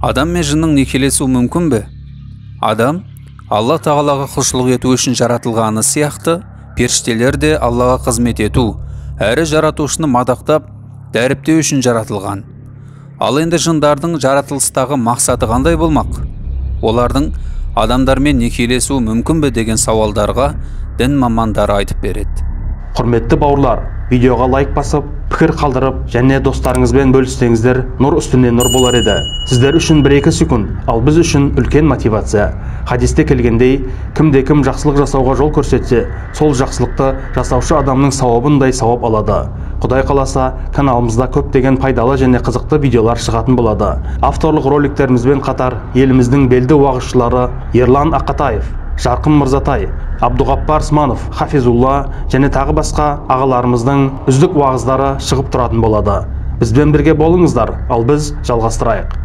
Адам мен жынның некелесуі мүмкін бе? Адам Алла Тағалаға құлшылық ету үшін жаратылғаны сияқты, періштелер де Аллаға қызмет ету, әрі жаратушыны мадақтап, дәріптеу үшін жаратылған. Ал енді жындардың жаратылыстағы мақсаты қандай болмақ? Олардың адамдармен некелесуі мүмкін бе деген сауалдарға дін мамандары айтып береді. Құрметті бауырлар, видеоға лайк басып, пікір қалдырып және достарыңызбен бөліссеңіздер, нұр үстіне нұр болар еді. Сіздер үшін 1-2 секунд, ал біз үшін үлкен мотивация. Хадисте келгендей, кімде-кім жақсылық жасауға жол көрсетсе, сол жақсылықты жасаушы адамның сауабындай сауап алады. Құдай қаласа, каналымызда көптеген пайдалы және қызықты видеолар шығатын болады. Авторлық роликтерімізбен қатар еліміздің белді уағызшылары Ерлан Ақатаев, Жарқын Мырзатай, Абдуғаппар Сманов, Хафизулла және тағы басқа ағаларымыздың үздік уағыздары шығып тұратын болады. Бізбен бірге болыңыздар, ал біз жалғастырайық.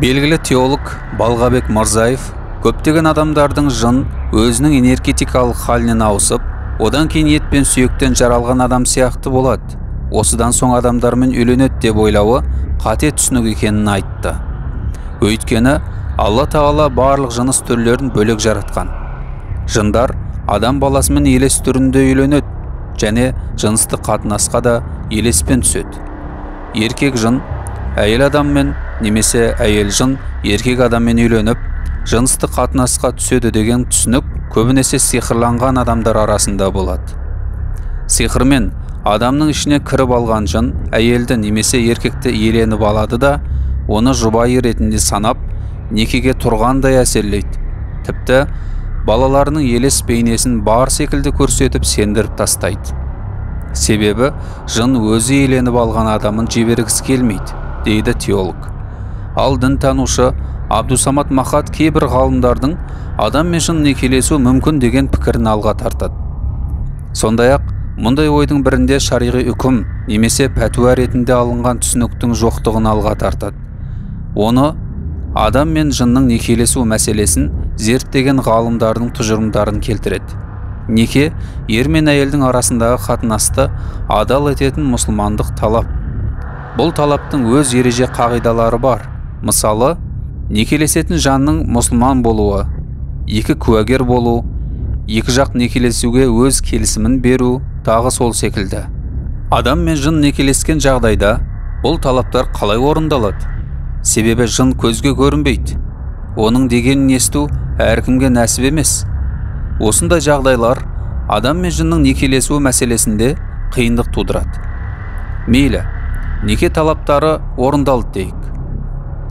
Белгілі теолог Балғабек Мырзаев көптеген адамдардың жын өзінің энергетикалық халінен ауысып, одан кейін ет пен сүйектен жаралған адам сияқты болады. Осыдан соң адамдармен үйленеді деп ойлауы қате түсінік екенін айтты. Өйткені Алла Тағала барлық жыныс түрлерін бөлек жаратқан. Жындар адам баласымен елес түрінде үйленеді және жыныстық қатынасқа да елеспен түседі. Еркек жын әйел адаммен немесе әйел жын еркек адаммен үйленіп, жыныстық қатынасқа түседі деген түсінік көбінесе сиқырланған адамдар арасында болады. Сиқырмен адамның ішіне кіріп алған жын әйелді немесе еркекті иеленіп алады да, оны жұбайы ретінде санап, некеге тұрғандай әсерлейді. Тіпті балаларының елес бейнесін бар секілді көрсетіп сендіріп тастайды. Себебі жын өзі иеленіп алған адамын жібергісі келмейді, дейді теолог. Ал дінтанушы Абдусамат Махат кейбір ғалымдардың адам мен жын некелесу мүмкін деген пікірін алға тартады. Сондай-ақ, мұндай ойдың бірінде шариғи үкім немесе пәтуа ретінде алынған түсініктің жоқтығын алға тартады. Оны адам мен жынның некелесу мәселесін зерттеген ғалымдардың тұжырымдарын келтіреді. Неке ер мен әйелдің арасындағы қатынасты адал ететін мұсылмандық талап. Бұл талаптың өз ереже қағидалары бар. Мысалы, некелесетін жанның мұсылман болуы, екі куәгер болу, екі жақ некелесуге өз келісімін беру, тағы сол секілді. Адам мен жын некелескен жағдайда бұл талаптар қалай орындалады? Себебі жын көзге көрінбейді. Оның дегенін есту әркімге нәсіп емес. Осындай жағдайлар адам мен жынның некелесуі мәселесінде қиындық тудырады. Мейлі, неке талаптары орындалды дейік.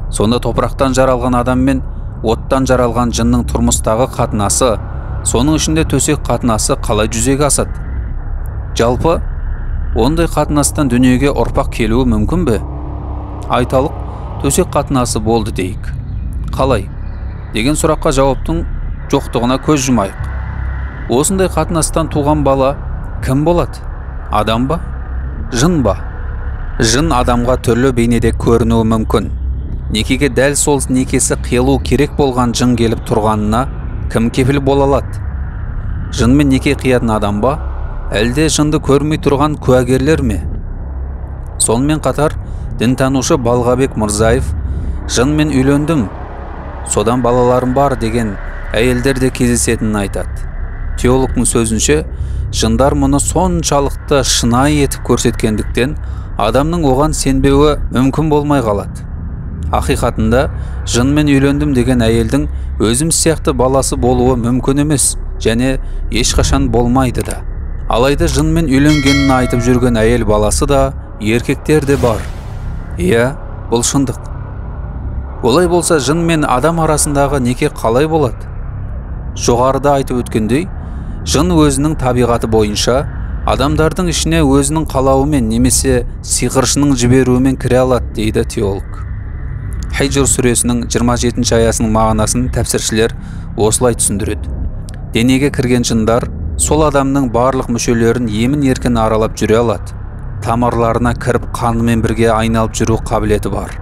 Сонда топырақтан жаралған адам мен оттан жаралған жынның тұрмыстағы қатынасы, соның ішінде төсек қатынасы қалай жүзеге асады? Жалпы, ондай қатынастан дүниеге ұрпақ келуі мүмкін бе? Айталық, төсек қатынасы болды дейік. Қалай? Деген сұраққа жауаптың жоқтығына көз жұмайық. Осындай қатынастан туған бала кім болады? Адам ба? Жын ба? Жын адамға түрлі бейнеде көрінуі мүмкін. Некеге дәл сол некесі қиылу керек болған жын келіп тұрғанына кім кепіл бола алады? Жынмен неке қиятын адам ба? Әлде жынды көрмей тұрған куәгерлер ме? Сонымен қатар, дінтанушы Балғабек Мырзаев жынмен үйлендім, содан балаларым бар деген әйелдер де кездесетінін айтады. Теологтың сөзінше, жындар мұны соншалықты шынайы етіп көрсеткендіктен, адамның оған сенбеуі мүмкін болмай қалады. Ақиқатында, жынмен үйлендім деген әйелдің өзім сияқты баласы болуы мүмкін емес және ешқашан болмайды да. Алайда жынмен үйленгенін айтып жүрген әйел баласы да, еркектер де бар. Иә, бұл шындық. Олай болса, жын мен адам арасындағы неке қалай болады? Жоғарыда айтып өткендей, жын өзінің табиғаты бойынша адамдардың ішіне өзінің қалауымен немесе сиқыршының жіберуімен кіре алады, дейді теолог. Хижр сүресінің 27-ші аясының мағынасын тәпсіршілер осылай түсіндіреді. Денеге кірген жындар сол адамның барлық мүшелерін емін-еркін аралап жүре алады. Тамырларына кіріп қанымен бірге айналып жүру қабілеті бар.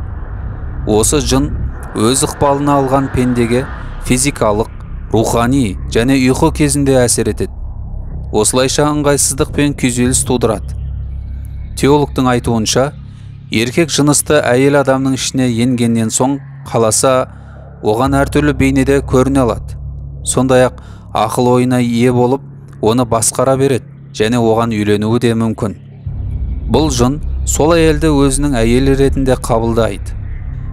Осы жын өз ықпалына алған пендеге физикалық, рухани және ұйқы кезінде әсер етеді. Осылайша ыңғайсыздық пен күйзеліс тудырады. Теологтың айтуынша, еркек жынысты әйел адамның ішіне енгеннен соң Қаласа, оған әртүрлі бейнеде көріне алады. Сондай-ақ ақыл ойына ие болып, оны басқара береді және оған үйленуі де мүмкін. Бұл жын сол әйелді өзінің әйелі ретінде қабылдайды.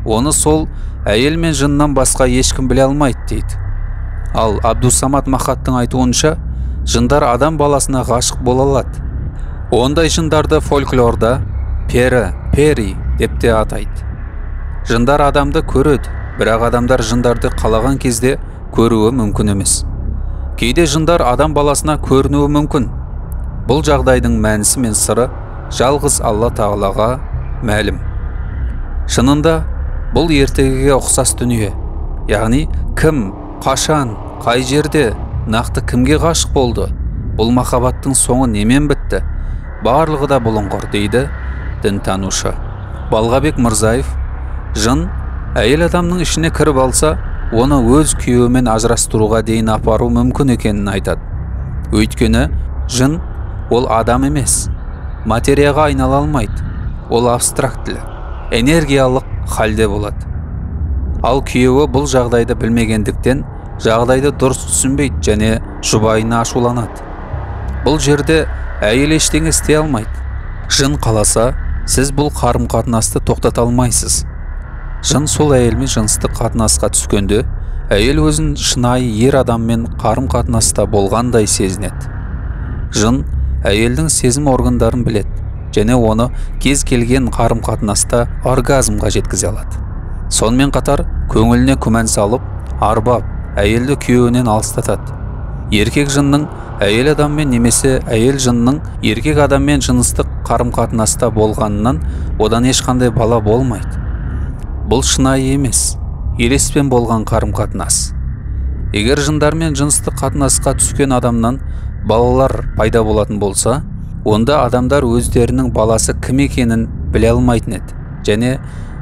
Оны сол әйел мен жыннан басқа ешкім біле алмайды дейді. Ал Абдусамат Махаттың айтуынша, жындар адам баласына ғашық бола алады. Ондай жындарды фольклорда пері, пери деп те атайды. Жындар адамды көреді, бірақ адамдар жындарды қалаған кезде көруі мүмкін емес. Кейде жындар адам баласына көрінуі мүмкін. Бұл жағдайдың мәнісі мен сыры жалғыз Алла Тағалаға мәлім. Шынында бұл ертегіге ұқсас дүние. Яғни кім, қашан, қай жерде, нақты кімге ғашық болды, бұл махаббаттың соңы немен бітті, барлығы да бұлыңғыр дейді дінтанушы. Балғабек Мырзаев, жын әйел адамның ішіне кіріп алса, оны өз күйеуімен ажырастыруға дейін апару мүмкін екенін айтады. Өйткені жын ол адам емес, материяға айнала алмайды, ол абстрактілі, энергиялық халде болады. Ал күйеуі бұл жағдайды білмегендіктен жағдайды дұрыс түсінбейді және жұбайына ашуланады. Бұл жерде әйел ештеңе істей алмайды. Жын қаласа, сіз бұл қарым-қатынасты тоқтата алмайсыз. Жын сол әйелмен жыныстық қатынасқа түскенде, әйел өзін шынайы ер адаммен қарым-қатынаста болғандай сезінеді. Жын әйелдің сезім органдарын біледі және оны кез келген қарым-қатынаста оргазмға жеткізе алады. Сонымен қатар көңіліне күмән салып, арбап, әйелді күйеуінен алыстатады. Еркек жынның әйел адаммен немесе әйел жынның еркек адаммен жыныстық қарым-қатынаста болғанынан одан ешқандай бала болмайды. Бұл шынайы емес, елеспен болған қарым-қатынас. Егер жындармен жыныстық қатынасқа түскен адамнан балалар пайда болатын болса, онда адамдар өздерінің баласы кім екенін біле алмайтын еді және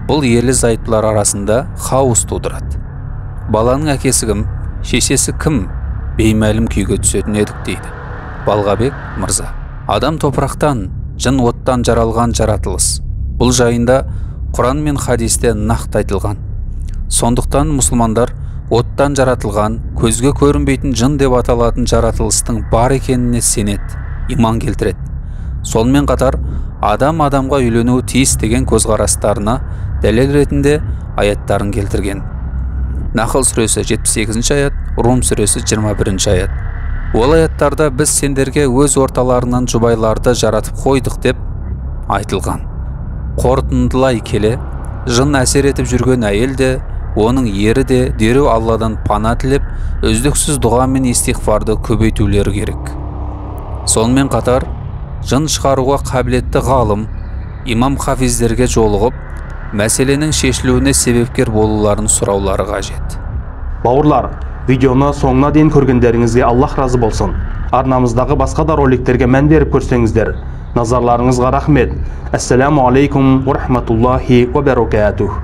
бұл ерлі-зайыптылар арасында хаос тудырады. Баланың әкесі кім, шешесі кім, беймәлім күйге түсетін едік дейді Балғабек мырза. Адам топырақтан, жын оттан жаралған жаратылыс. Бұл жайында Құран мен хадисте нақты айтылған. Сондықтан мұсылмандар оттан жаратылған, көзге көрінбейтін жын деп аталатын жаратылыстың бар екеніне сенеді, иман келтіреді. Сонымен қатар адам адамға үйленуі тиіс деген көзқарастарына дәлел ретінде аяттарын келтірген. Нахл сүресі 78 аят, Рум сүресі 21 аят. Ол аяттарда біз сендерге өз орталарынан жұбайларды жаратып қойдық деп айтылған. Қорытындылай келе, жын әсер етіп жүрген әйел де, оның ері де дереу Алладан пана тілеп, үздіксіз дұға мен истиғфарды көбейтулері керек. Сонымен қатар, жын шығаруға қабілетті ғалым, имам хафиздерге жолығып, мәселенің шешілуіне себепкер болуларын сұраулары қажет. Бауырлар, видеоны соңына дейін көргендеріңізге Аллах разы болсын. Арнамыздағы басқа да роликтерге мән беріп көрсеңіздер. Назарларыңызға рахмет. Ассаламу алейкум ва рахматуллахи ва баракатух.